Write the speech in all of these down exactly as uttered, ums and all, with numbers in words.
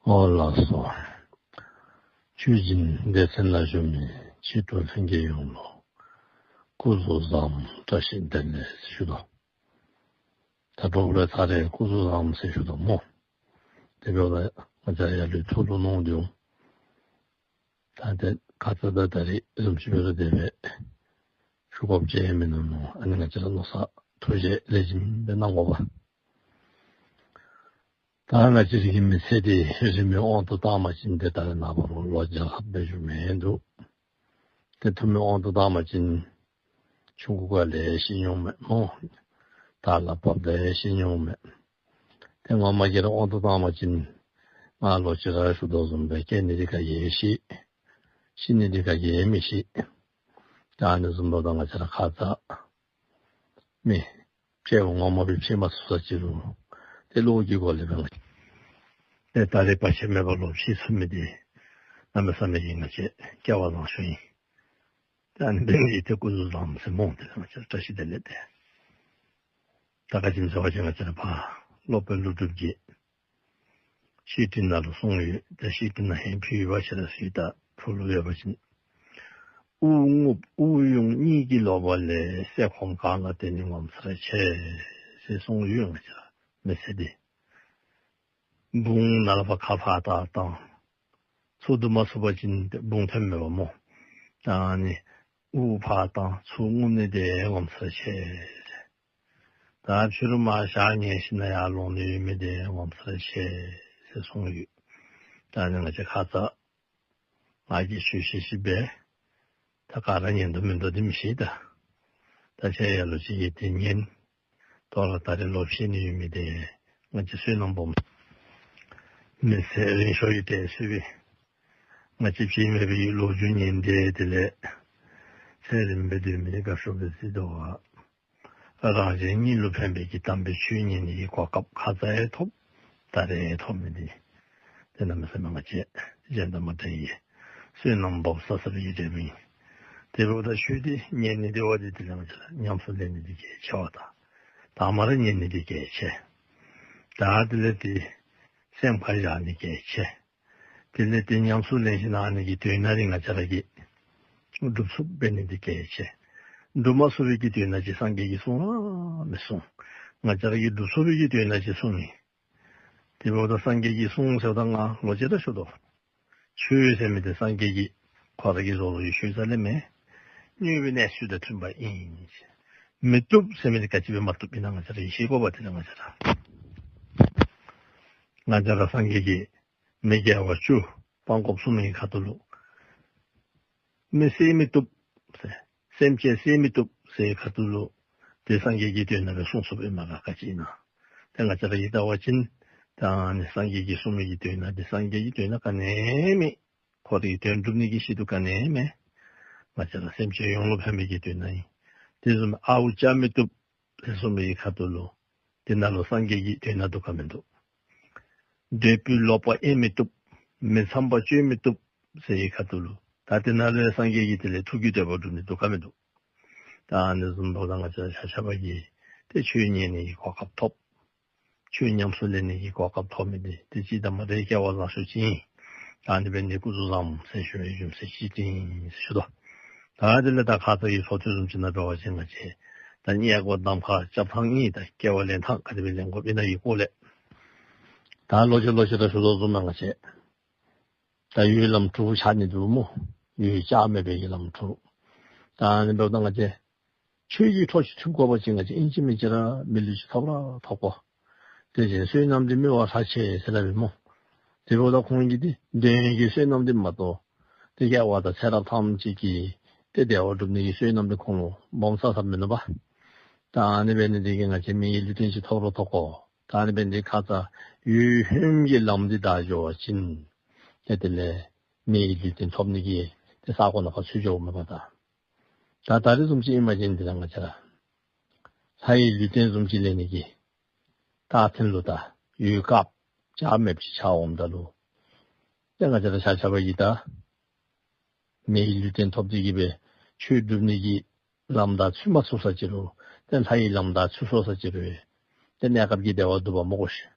ཨོ་ལགས་སོ། ཆོས་སྦྱིན་སྡེ་ཚན་ལ་བཞུགས་མི་ཆོས་གྲོགས་ལྷན་རྒྱས་ཡོངས་ལུ་སྐུ་གཟུགས་བཟང་བཀྲ་ཤིས་བདེ་ལེགས་ཞུ་དོ། ད་དྲོ་པ་རེ་ཚར་རེ་སྐུ་གཟུགས་བཟང་ཟེར་ཞུ་དོ་སྨོ། དེ་འབདཝ་ད་ང་བཅས་ཡར་ལུ་ཐུགས་ལུ་གནང་སྟེ་འོང་། ད་ཏེ་ཁ་ཙ་ད་ད་རིས་བཟུམ་ཅིག་འབད་རུང་དེ་སྦེ་ཞུ་དགོཔ་ཅིག་མིན་ནུག། ཨ་ནི་ང་བཅས་ར་མནོ་བསམ་ཐུགས་རྗེ་ལེགས་ཤོམ་སྦེ་གནང་དགོ་པས། ད་ང་བཅས་ར་གི་མི་ཚེ་འདི་རིང་མོའི་དབང་དུ་བཏང་བ་ཅིན་ཏེ་ད་རེས་ནངས་པ་ལུ་ལོ་བརྒྱ་ལྷགཔ་སྦེ་བཞུགས་མི་འདུག། ཏེ་ཐུང་མོའི་དབང་དུ་བཏང་བ་ཅིན་ཆུང་ཀུ་ཁར་ལེ་ཤ་ཤི་འོང་མས་སྨོ། དར་ལ་བབ་ལེ་ཤ་ཤི་འོང་མས། ཏེ་ངོ་མ་གི་ར་དབང་དུ་བཏང་བ་ཅིན་ང་ལོག་ཅི་ར་ཞུ་དོ་བཟུམ་སྦེ་སྐྱེ་ནི་འདི་ག་གིས་ཤེས། ཤི་ནི་འདི་ག་གིས་མི་ཤེས། ད་ཨ་ནི་བཟུམ་འབདཝ་ད་ང་བཅས་ར་ཁ་ཙ་མི་སྐྱེ་བ་ངོ་མ་སྦེ་འཕྱད་མ་ཚུགས་ས་ཅིག་རུང་ཏེ་བློ་གི་སྒོ་ལས་འབད་ང་བཅས་ཏེ་ད་རེས་བར་ཆད་མེད་པར་ལོག་འཕྱད་ཚུགས་མི་འདི་གནམ་མེད་ས་མེད་ཀྱི་ང་བཅས་སྐལ་བ་བཟང་ཤོས་ཨིན། ད་ཨ་ནི་འབད་ནི་འདི་ཏེ་སྐུ་གཟུགས་བཟང་ཟེར་སྨོ། ཏེ་ང་བཅས་བཀྲ་ཤིས་བདེ་ལེགས་ཏེ། ད་ག་ཅི་སྨོ་ཟེར་བ་ཅིན་ང་བཅས་ར་ཕར་སློབ་དཔོན་ཀླུ་སྒྲུབ་ཀྱིས་བཤེས་སྤྲིངས་ནང་ལུ་གསུངས་ཡོད། ད་བཤེས་སྤྲིངས་ནང་ཧེ་མ་ཕུལ་བ་ཅིན་ར་ཚུ་ད་ཕུལ་ལོ་ཡོད་པ་ཅིན། དབུགས་རྔུབ་དབུགས་དབྱུང་གཉིས་ཀྱིས་ལོག་པ་ལས། ཟས་གོམས་གང་ལ་བརྟེན་ནས་ངོ་མཚར་ཆེ། ཟེར་གསུངས་ཡོད། ང་བཅས་ར་མི་ཚེ་འདི་བུང་ནང་ལས་ཕར་ཁ་ཕར་བལྟ་བཏང་། ཚུར་བསྡུ་མ་ཚུགས་པ་ཅིན་བུང་ཐོན་མེད་པ་སྨོ། ད་ཨ་ནི་དབུགས་ཕར་བཏང་ཚུར་རྔུབ་ནི་འདི་ངོ་མཚར་ཆེ། ད་ཕྱི་རུ་མར་ཞག་ཉལ་ཞིནམ་ལས་ཡར་ལོང་ནི་ཡོད་མི་འདི་ངོ་མཚར་ཆེ་ཟེར་གསུངས་ཡོད། ད་ཨ་ནི་ང་བཅས་ཁ་ཙ་ང་གིས་ཆོས་བཤད་བཤད་སྦེ་ད་ག་ར་ཉན་དོ་མིན་འདུག་འདི་མི་ཤེས། ད་ད་ཁྱེད་ཡར་ལུ་ཅིག་གིས་འདི་ཉན། དོ་རུང་ད་རེས་ལོག་འཕྱད་ནི་ཡོད་མི་འདི་ང་བཅས་བསོད་ནམས་སྦོམ། མི་ཚེ་རིང་ཤོས་ཡོད་དེ་ཟེར་བའི་ང་བཅས་ཕྱི་མི་སྦེ་ལོ་རྒྱུས་ཉན་ཏེ་དེ་ལས་ཚེ་རིངམོ་སྦེ་སྡོད་མི་འདི་དགའ་ཤོས་སྦེ་བརྩི་དོ་བ། རང་གཞན་གཉིས་ལུ་ཕན་པའི་གི་དམ་པའི་ཆོས་ཉན་ནི་གི་གོ་སྐབས་ཁ་ཙ་ཡང་ཐོབ། ད་རེས་ཡང་ཐོབ་མི་འདི་ཏེ་གནམ་མེད་ས་མེད་ང་བཅས་གཞན་དང་མ་འདྲ་བའི་བསོད་ནམས་སྦོམ་བསགས་བསགས་པའི་གི་འབྲས་བུ་ཨིན། དེ་འབདཝ་ད་ཆོས་འདི་ཉན་ནི་འདི་བ་འདི་དེ་ལས་ང་བཅས་ཉམས་སུ་ལེན་ནི་འདི་གལ་ཆེ་བ་དང་། དང་པ་ར་ཉན་ནི་འདི་གལ་ཆེ། ད་དེ་ལས་འདི་སེམས་ཁར་བཞག་ནི་གལ་ཆེ། དེ་ལས་དེ་ཉམས་སུ་ལེན་ཞིནམ་ལས་ཨ་ནི་གི་དོན་དག་འདི་ང་བཅས་ར་གིས་སྒྲུབ་ཚུགསཔ་འབད་ནི་འདི་གལ་ཆེ། སྒྲུབ་མ་ཚུགས་པའི་གི་དོན་དག་ཅིག་སངས་རྒྱས་ཀྱིས་གསུངས་ར་མི་གསུངས། ང་བཅས་ར་གིས་སྒྲུབ་ཚུགས་པའི་གི་དོན་དག་ཅིག་གསུངས་ནི། དེ་འབདཝ་ད་སངས་རྒྱས་ཀྱིས་གསུངས་ཟེརཝ་ད་ང་ལོག་ཅི་ར་ཞུ་དོ། ཆོས་ཟེར་མི་འདི་སངས་རྒྱས་ཀྱིས་ཁོ་ར་གི་བཟོ་བཟོ་བའི་ཆོས་རྩ་ལས་མེན། དངོས་པོའི་གནས་ཚུལ་དང་མཐུན་པ་ཨིན། མི་བཏུབ་ཟེར་མི་འདི་ག་ཅི་སྦེ་མ་བཏུབ་ཨིན་ན་ང་བཅས་ར་གིས་ཤེས་དགོ་པས། དེ་ལས་ང་བཅས་ར་ང་བཅས་ར་སངས་རྒྱས་ཀྱིས་མི་དགེ་བ་བཅུ་སྤང་དགོཔ་གསུངས་མི་གི་ཁ་ཐུག་ལུ་མི་བསད་མི་བཏུབ་ཟེར། སེམས་ཅན་བསད་མི་བཏུབ་ཟེར་བའི་ཁ་ཐུག་ལུ་དེ་སངས་རྒྱས་ཀྱི་དོན་དག་སྦེ་གསུངས་གསུངསམ་ཨིན་མས་ག། ག་ཅི་ཨིན་ན། ཏེ་ང་བཅས་ར་གིས་བལྟ་བ་ཅིན་ད་ཨ་ནི་སངས་རྒྱས་ཀྱིས་གསུངས་མི་གི་དོན་དག་འདི་སངས་རྒྱས་ཀྱི་དོན་དག་ག་ནི་མེད། ཁོ་རའི་དོན་སྒྲུབ་ནི་གི་ཆེད་དུ་ག་ནི་མེད། ང་བཅས་ར་སེམས་ཅན་ཡོངས་ལུ་ཕན་པའི་གི་དོན་དག་ཨིན། དེ་བཟུམ་ཨརཝ་རྐྱབ་མི་བཏུབ་ཟེར་གསུངས་མི་གི་ཁ་ཐུག་ལུ་དེ་ནང་ལུ་སངས་རྒྱས་ཀྱི་དོན་དག་འདུག་ག་མིན་འདུག། འདོད་པའི་ལོག་པ་དབྱེ་མི་བཏུབ། མི་ཚངས་པ་སྤྱོད་མི་བཏུབ་ཟེར་བའི་ཁ་ཐུག་ལུ་ད་དེ་ནང་ལུ་སངས་རྒྱས་ཀྱིས་དེ་ལས་ཐུགས་ཀྱི་འདོད་པ་སྒྲུབ་ནི་འདུག་ག་མིན་འདུག། ད་ཨ་ནི་བཟུམ་འབདཝ་ད་ང་བཅས་ར་ཆ་ཁྱབ་ཀྱིས་ཏེ་ཆོས་ཉན་ནི་གི་གོ་སྐབས་ཐོབ། ཆོས་ཉམས་སུ་ལེན་ནི་གི་གོ་སྐབས་ཐོབ་མི་འདི་ཏེ་ཅི་ད་མ་འདྲཝ་སྐལ་བ་བཟང་ཤོས་ཅིག་ཨིན། ད་ཨ་ནི་འབད་ནི་འདི་སྐུ་གཟུགས་བཟང་ཟེར་ཞུ་བའི་རྒྱུ་མཚན་ཅིག་ཨིན་ཟེར་ཞུ་དོ། ད་དེ་ལས་ད་ཁ་ཙ་གི་ཚོགས་ཐུན་བཟུམ་ཅིག་ནང་འབད་བ་ཅིན་ང་བཅས་ད་ཉལ་དགོ་གདམ་ཁ་རྐྱབ་ཐངས་ཨིན། ད་སྐྱེ་བ་ལེན་ཐངས་ག་དེ་སྦེ་ལེན་དགོཔ་ཨིན་ན་གི་སྐོར་ལས་ད་ལོག་ཅི་ལོག་ཅི་ད་ཞུ་དོ་བཟུམ་ང་བཅས་ད་ཡུལ་ལམ་དྲུག་ཆགས་ནི་འདུག་སྨོ། ཡུལ་བཅག་མེད་པའི་གི་ལམ་དྲུག། ད་ཨ་ནི་འབདཝ་ད་ང་བཅས་ཆོས་ཀྱི་འཕྲོ་ཅིག་ཐུབ་དགོ་པ་ཅིན་ང་བཅས་ཨིན་ཅི་མིན་ཅི་ར་མི་ལུས་ཅིག་ཐོབ་ར་ཐོབ་དགོ། དེ་བཞིན་བསོད་ནམས་འདི་མི་བ་ལྷག་ཆེ་ཟེར་སླབ་མི་སྨོ། དེ་འབདཝ་ད་ཁོང་གིས་འདི་འདོད་ཡོན་གྱི་བསོད་ནམས་འདི་མ་གཏོགས་ཏེ་སྐྱེ་བ་དང་ཚེ་རབས་ཐམས་ཅད་ཀྱི་ཏེ་བདེ་བ་སྒྲུབ་ནི་གི་བསོད་ནམས་འདི་ཁོང་ལུ་སྦོམ་ས་ས་མིན་ནུག་པ། ད་ཨ་ནི་འབད་ནི་འདི་གིས་ང་བཅས་མི་ཡི་ལུས་རྟེན་ཅིག་ཐོབ་ར་ཐོབ་དགོ། ད་ཨ་ནི་འབད་ནི་འདི་ཁ་ཙ་ཡུལ་ལྷུན་གྱི་ལམ་འདི་བདའ་འགྱོ་བ་ཅིན་ཏེ་དེ་ལས་མི་ཡི་ལུས་རྟེན་ཐོབ་ནི་གི་ཏེ་ས་གོ་ནང་ཕར་ཚུད་འགྱོཝ་མས་པ། ད་ད་ད་རེས་བཟུམ་ཅིག་ཨིན་པ་ཅིན་འདི་ལས་ང་བཅས་ར་ལྷ་ཡི་ལུས་རྟེན་བཟུམ་ཅིག་ལེན་ནི་གི་རྟགས་མཚན་ལུ་ད་ཡུལ་དཀརཔོ་བཅག་མེདཔ་ཅིག་ཆགས་འོངམ་ད་ལུ་ཏེ་ང་བཅས་ར་ཆ་ཁྱབ་ཀྱིས་ད་མི་ཡི་ལུས་རྟེན་ཐོབ་སྟེ་གི་སྦེ་ཆོས་སྒྲུབ་ནི་གི་ལམ་བདའ་ཚུད་མ་ཚུགས་ས་ཅིག་རུང་ཏེ་ལྷ་ཡི་ལམ་བདའ་ཚུད་སོང་ས་ཅིག་རུང་ཏེ་གནས་སྐབས་ཀྱི་བདེ་བ་སྒྲུབ་པ་མི་དགོ་ཤིག།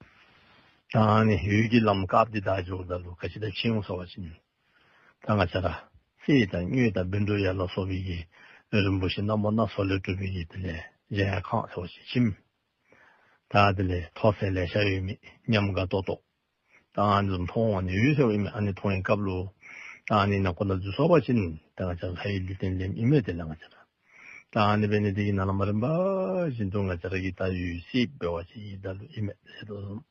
ད་ཨ་ནི་འོད་ཀྱི་ལམ་དཀརཔོ་འདི་བདའ་འགྱོཝ་ད་ལུ་ག་ཅི་དང་འཕྱད་འོང་ཟེར་བ་ཅིན་ད་ང་བཅས་ར་གསེར་དང་དངུལ་དང་བཻ་ཌཱུརྱ་ལ་སོགས་པའི་གི་རིན་པོ་ཆེ་རྣམ་པ་སྣ་ཚོགས་ལས་གྲུབ་པའི་གི་དེ་ལས་གཞལ་ཡས་ཁང་ཟེར་བ་ཅིན་ཁྱིམ། ད་དེ་ལས་ཐོག་ཚད་ལེ་ཤ་ཡོད་མི་ཉམས་དགའ་ཏོག་ཏོ། ད་ཨ་ནི་བཟུམ་མཐོང་འོང་ནི་ཡོད་ཟེར་བ་ཨིན་མས། ཨ་ནི་མཐོང་བའི་སྐབས་ལུ་ད་ཨ་ནི་ནང་ཁོག་ནང་འཛུལ་སོང་པ་ཅིན་ད་ང་བཅས་ལྷ་ཡི་ལུས་རྟེན་ལེནམ་ཨིན་མས། དེ་ལས་ང་བཅས་ར་ད་ཨ་ནི་འབད་ནི་དེ་གིས་ནཱ་ལས་མར་རིམ་པ་བཞིན་དུ་ང་བཅས་ར་གི་ད་འོད་ཟེར་འབད་བ་ཅིན་ཡི་དྭགས་ལུ་ཨིན་མས་ཟེར་དོ་བཟུམ།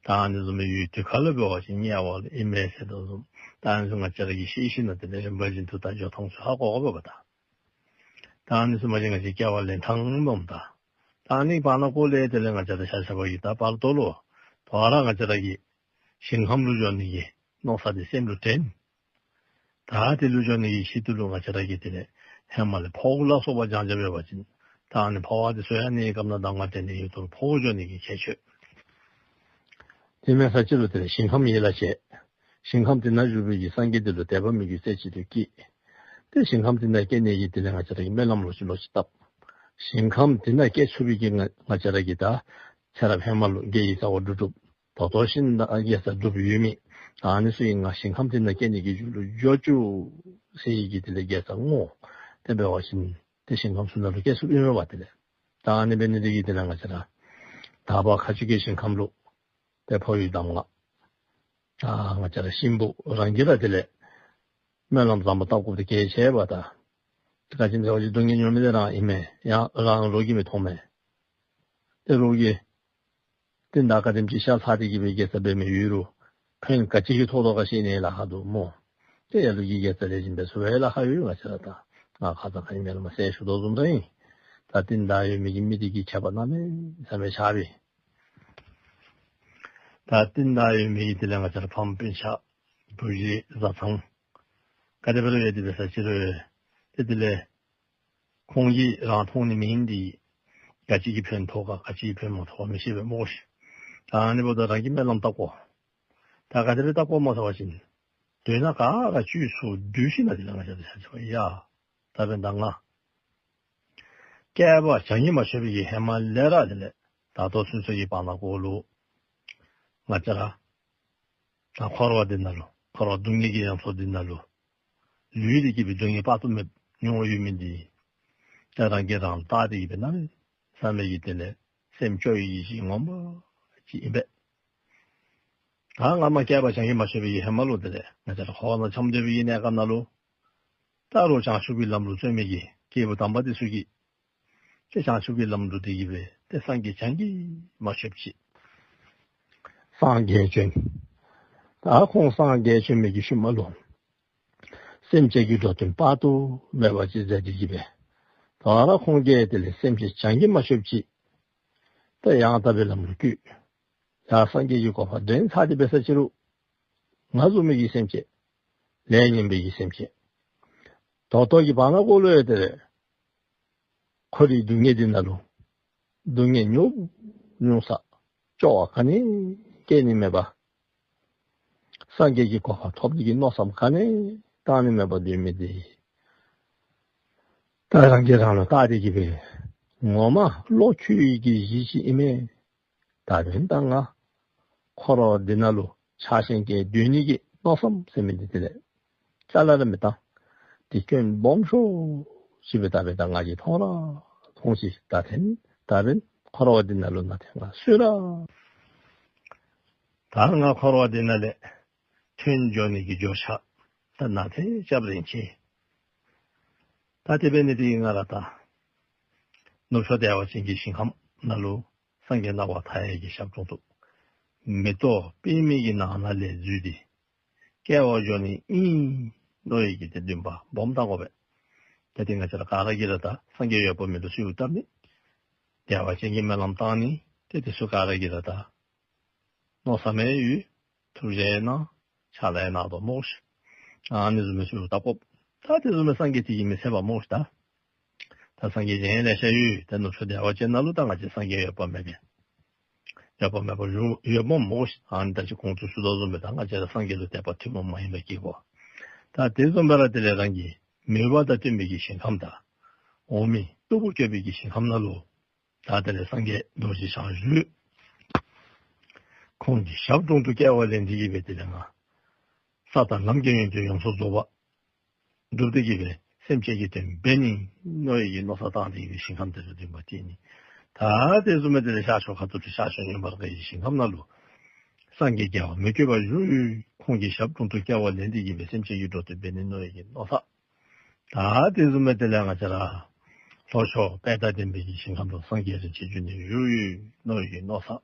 ད་ཨ་ནི་བཟུམ་མའི་འོད་དུད་ཁ་ལུ་འབད་བ་ཅིན་དམྱལ་བ་ལུ་ཨིན་མས་ཟེར་དོ་བཟུམ། ད་ཨ་ནི་ཚུ་ང་བཅས་ར་གིས་ཤེས་ཞིནམ་ལས་དེ་ལས་རིམ་པ་བཞིན་དུ་ད་འགྱོ་ཐངས་ཚུ་ཧ་གོ་དགོ་པས་པ་ད། ད་ཨ་ནི་ཚུ་མ་གཞི་ང་བཅས་སྐྱེ་བ་ལེན་ཐངས་མས་ད། ད་ཨ་ནི་བར་ན་ཀོ་ལས་དེ་ལས་ང་བཅས་ར་ཤ་ཤ་བ་གི་ད་བར་དོ་ལུ་དོ་རུང་ང་བཅས་ར་གི་ཞིང་ཁམས་ལུ་འགྱོ་ནི་གི་མནོ་བསམ་འདི་སེམས་ལུ་དྲན། ད་དེ་ལུ་འགྱོ་ནི་གི་ཆེད་དུ་ལུ་ང་བཅས་ར་གིས་དེ་ལས་ཧེ་མ་ལས་ཕོཝ་ལ་སོགས་པ་སྦྱང་བྱ་འབད་བ་ཅིན་ད་ཨ་ནི་ཕོཝ་འདི་ཚུ་ཡང་ནི་སྐབས་ནང་ད་ང་བཅས་ནི་ཡུལ་དུ་ཕོཝ་འགྱོ་ནི་གི་ཁྱད་ཆོས། དེ་མེན་ས་ཅི་རུང་དེ་ལས་ཞིང་ཁམས་ཡིད་ལ་བྱེད། ཞིང་ཁམས་དེ་ནང་བཞུགས་པའི་གི་སངས་རྒྱས་དེ་ལུ་དད་པ་མོས་གུས་རྩེ་གཅིག་ཏུ་བསྐྱེད། ཏེ་ཞིང་ཁམས་དེ་ནང་སྐྱེ་ནི་གི་དེ་ལས་ང་བཅས་ར་གིས་སྨོན་ལམ་ལོག་ཅི་ལོག་ཅི་བཏབ། ཞིང་ཁམས་དེ་ནང་སྐྱེ་ཚུགས་པའི་གི་ང་ང་བཅས་ར་གིས་ད་ཚེ་རབས་ཧེ་མ་ལུ་དགེ་བའི་རྩ་བ་སྒྲུབ་སྒྲུབ་ད་ལྟོ་ཞིནམ་ད་དགེ་རྩ་སྒྲུབ་ཡོད་མི་ད་ཨ་ནི་ཚུ་ཡང་ང་ཞིང་ཁམས་དེ་ནང་སྐྱེ་ནི་གི་རྒྱུ་ལུ་འགྱོ་བཅུག་ཟེར་བའི་གི་དེ་ལས་དགེ་རྩ་བསྔོ། དེ་འབད་བ་ཅིན་ཏེ་ཞིང་ཁམས་ཚུ་ནང་ལུ་སྐྱེ་ཚུགསཔ་ཨིན་མས་པ། དེ་ལས་ད་ཨ་ནི་འབད་ནི་དེ་གིས་དེ་ལས་ང་བཅས་ར་དག་པ་མཁའ་སྤྱོད་ཀྱི་ཞིང་ཁམས་ལུ་ཏེ་འཕོ་བའི་གདམས་ངག་ད་ང་བཅས་ར་གཤིན་པོ་རང་གིས་ར་དེ་ལས་སྨོན་ལམ་བཟང་པོ་བཏབ་དགོཔ་འདི་གལ་ཆེ་བས་ད། དེ་ག་ཅི་ཟེར་བ་ཅིན་སྡུག་བསྔལ་མྱོང་མི་དེ་རང་ཨིན་མས། ཡང་རང་རོགས་ཀྱིས་མི་མཐོང་མས། ཏེ་རོགས་ཀྱིས་རྟིང་བདའ་ག་དེམ་ཅིག་ཤ་ཚ་སྟེ་གིས་སྦེ་དགེ་རྩ་འབད་མི་ཡོད་རུང་ཕན་ག་ཅི་གིས་ཐོགས་དོ་ག་ཤེས་ནི་ལཱ་ཁག་འདུག་སྨོ། ཏེ་ལ་ལུ་གིས་དགེ་རྩ་ལེགས་ཤོམ་འབད་ཚུགས་པའི་ལཱ་ཁག་ཡོད། ང་བཅས་ར་ད་ང་ཁ་ཙ་ཁ་ཉིནམ་ལས་མར་ཟེར་ཞུ་དོ་བཟུམ་ར་ཨིན། ད་རྟིང་བདའ་ཡོད་མི་གི་མི་དེ་གིས་ཁྱད་པར་གནམ་མེད་ས་མེད་ཆགས་པས། ད་རྟིང་བདའ་ཡོད་མི་གི་དེ་ལས་ང་བཅས་ར་ཕམ་སྤུན་ཆ་བུ་གཞི་བཟའ་ཚང་ག་དེ་སྦེ་ར་ཡོད་དེ་འབད་ས་ཅི་རུང་ཏེ་དེ་ལས་ཁོང་གིས་རང་མཐོང་ནི་མེད་ནི་འདི་ག་ཅི་གིས་ཕན་ཐོགས་ག་ག་ཅི་གིས་ཕན་མ་ཐོགས་ག་མི་ཤེས་པས་སྨོ་ཤིག། ད་ཨ་ནི་འབདཝ་ད་རང་གིས་སྨོན་ལམ་བཏབ་དགོ། ད་ག་དེ་སྦེ་བཏབ་དགོཔ་སྨོ་ཟེར་བ་ཅིན་དོན་ན་ག་ར་བཅུད་ཚུ་བསྡུ་ཞིནམ་ལས་དེ་ལས་ང་བཅས་ར་ཆ་ཁྱབ་ཡ་ད་འབདན་ད་ང་བསྐལ་པ་བྱང་གི་མ་ཆོད་པའི་གི་ཧེ་མ་ལས་ར་དེ་ལས་ད་ལྟོ་ཚུན་ཚོད་ཀྱི་བར་ན་ཀོ་ལུ་ང་བཅས་ར་ད་འཁོར་བ་འདི་ནང་ལུ་འཁོར་བ་སྡུག་བསྔལ་གྱི་གཡང་ས་འདི་ནང་ལུ་ལུས་ཏེ་གིས་སྦེ་སྡུག་བསྔལ་དཔག་ཏུ་མེདཔ་མྱོང་ཡོད་མི་འདི་ད་རང་གིས་རང་བལྟ་སྟེ་གིས་སྦེ་གནམ་མེད་ས་མེད་ཀྱི་དེ་ལས་སེམས་སྐྱོ་བའི་གི་ཅིག་ངོ་མ་ཅིག་ཨིན་པས། ད་ང་མ་བསྐལ་པ་བྱང་གི་མ་ཆོད་པའི་གི་ཧེ་མ་ལུ་དེ་ལས་ང་བཅས་ར་འཁོར་བ་ནང་འཁྱམས་སྡོད་པའི་གི་གནས་སྐབས་ནང་ལུ་ད་རུང་བྱང་ཆུབ་ཀྱི་ལམ་ལུ་བརྩོན་མི་གི་སྐྱེས་བུ་དམ་པ་འདི་ཚུ་གིས་ཏེ་བྱང་ཆུབ་ཀྱི་ལམ་ལུ་དེ་གིས་སྦེ་ཏེ་སངས་རྒྱས་བྱང་གི་མ་ཆོདཔ་ཅིག། སངས་རྒྱས་བྱོན། ད་ཁོང་སངས་རྒྱས་བྱོན་མི་གི་ཤུལ་མ་ལུ་སེམས་ཅན་གྱི་འགྲོ་དོན་དཔག་ཏུ་མེད་པ་ཅིག་མཛད་དེ་གིས་སྦེ་ད་རུང་ཁོང་གིས་དེ་ལས་སེམས་ཅན་བྱང་གི་མ་ཆོདཔ་ཅིག་ད་ཡང་དག་པའི་ལམ་ལུ་བཀོད། ཡ་སངས་རྒྱས་ཀྱི་གོ་འཕང་འདྲེན་ཚར་ཏེ་འབད་ས་ཅི་རུང་ང་བཟུམ་མའི་གི་སེམས་ཅན་ལས་ངན་པའི་གི་སེམས་ཅན་ད་ལྟོ་གི་བར་ན་ཀོ་ལུ་ཡང་དེ་ལས་འཁོར་བའི་སྡུག་བསྔལ་འདི་ནང་ལུ་སྡུག་བསྔལ་མྱོང་མྱོང་ས་སྐྱོ་བ་ག་ནི་སྐྱེ་ནི་མེད་པར་སངས་རྒྱས་ཀྱི་གོ་འཕང་ཐོབ་ནི་གི་མནོ་བསམ་ག་ནི་བཏང་ནི་མེད་པར་སྡོད་མི་འདི་ད་རང་གིས་རང་ལུ་བལྟ་སྟེ་གིས་སྦེ་ངོ་མ་བློ་འཁྱུད་ཀྱི་གཞི་ཅིག་ཨིན་མས། ད་འབདན་ད་ང་འཁོར་བ་འདི་ནང་ལུ་ཆགས་ཞེན་བསྐྱེད་སྡོད་ནི་གི་མནོ་བསམ་ཟེར་མི་འདི་དེ་ལས་ཅ་ལ་ར་མི་བཏང་། དེ་སྐྱོན་སྦོམ་ཤོས་ཅིག་སྦེ་ད་འབདན་ད་ང་གིས་མཐོང་ར་མཐོང་ཅི། ད་འབདན་ད་འབདན་འཁོར་བ་འདི་ནང་ལུ་ན་ཏེ་ང་སུ་ར་ད་ང་འཁོར་བ་འདི་ནང་ལས་ཐོན་འགྱོ་ནི་གི་བརྗོད་བྱ་ད་ན་ཏེ་རྐྱབ་རན་ཅི། ད་དེ་འབད་ནི་དེ་གིས་ང་ར་ད་ནུབ་ཕྱོགས་བདེ་བ་ཅན་གྱི་ཞིང་ཁམས་ནང་ལུ་སངས་རྒྱས་སྣང་བ་མཐའ་ཡས་ཀྱི་ཞབས་དྲུང་དུ་མེ་ཏོག་པདྨའི་གི་ནང་ན་ལས་འཛུལ་ཏེ་སྐྱེ་བ་འགྱོ་ནི་ཨིན་མནོ་བའི་གི་ཏེ་འདུན་པ་སྦོམ་བཏང་དགོ་པས། ཏེ་དེ་ང་བཅས་ར་ག་ར་གིས་ར་ད་སངས་རྒྱས་འོད་དཔག་མེད་ལུ་གསོལཝ་བཏབ་ནི་བདེ་བ་ཅན་གྱི་སྨོན་ལམ་བཏང་ནི་ཏེ་དེ་ཚུ་ག་ར་གིས་ར་ད་མནོ་བསམ་ཡང་ཡོད། ཐུགས་རྗེ་གནང་། ཕྱག་ལཱ་ཡང་གནང་དོ་སྨོ་ཤིག། ཨ་ནི་བཟུམ་མའི་ཚུ་བལྟ་དགོ། ད་དེ་བཟུམ་མའི་སངས་རྒྱས་དེ་གིས་མི་ཚད་པ་སྨོ་ཤིག་ད། ད་སངས་རྒྱས་གཞན་ལེ་ཤ་ཡོད། ད་ནུབ་ཕྱོགས་བདེ་བ་ཅན་ནང་ལུ་ད་ང་བཅས་སངས་རྒྱས་འོད་དཔག་མེད་པའི་འོད་དཔག་མེད་པ་ཡོད་ཡོདཔ་སྨོ་ཤིག། ཨ་ནི་ད་ཅི་གོང་དུ་ཞུ་དོ་བཟུམ་སྦེ་ད་ང་བཅས་ར་སངས་རྒྱས་ལུ་དད་པ་ཐུན་མོང་མ་ཡིན་པ་སྐྱེ་དགོ། ད་དེ་བཟུམ་སྦེ་ར་དེ་ལས་རང་གི་མོས་པ་དང་བསྟུན་པའི་གི་ཞིང་ཁམས་དང་འོག་མིན་སྟུག་པོ་བཀོད་པའི་གི་ཞིང་ཁམས་ནང་ལུ་ད་དེ་ལས་སངས་རྒྱས་རྡོ་རྗེ་འཆང་བཞུགས། ཁོང་གི་ཞབས་དྲུང་དུ་སྐྱེ་བ་ལེན་ཏེ་གི་སྦེ་དེ་ལས་ང་ས་དང་ལམ་གྱི་ཡོན་ཏན་ཡོངས་སུ་རྫོགས་པ་སྒྲུབ་སྟེ་གི་སྦེ་སེམས་ཅན་གྱི་དོན་འབད་ནི་མནོ་བའི་གི་མནོ་བསམ་བཏང་སྟེ་གི་སྦེ་ཞིང་ཁམས་དེ་ལུ་འདུན་པ་བསྐྱེད་ནི། ད་དེ་བཟུམ་སྦེ་དེ་ལས་ཤར་ཕྱོགས་ཁ་ཐུག་ཏུ་ཤར་ཕྱོགས་མངོན་པར་དགའ་བའི་ཞིང་ཁམས་ནང་ལུ་སངས་རྒྱས་རྒྱལ་བ་མི་བསྐྱོད་པ་བཞུགས་ཡོད། ཁོང་གི་ཞབས་དྲུང་དུ་སྐྱེ་བ་ལེན་ཏེ་གི་སྦེ་སེམས་ཅན་གྱི་འགྲོ་དོན་འབད་ནི་མནོ་བའི་གི་མནོ་བསམ། ད་དེ་བཟུམ་སྦེ་དེ་ལས་ང་བཅས་ར་ལྷོ་ཕྱོགས་དཔལ་དང་ལྡན་པའི་གི་ཞིང་ཁམས་ལུ་སངས་རྒྱས་རིན་ཆེན་འབྱུང་གནས་བཞུགས་ཡོད་མནོ་བའི་གི་མནོ་བསམ།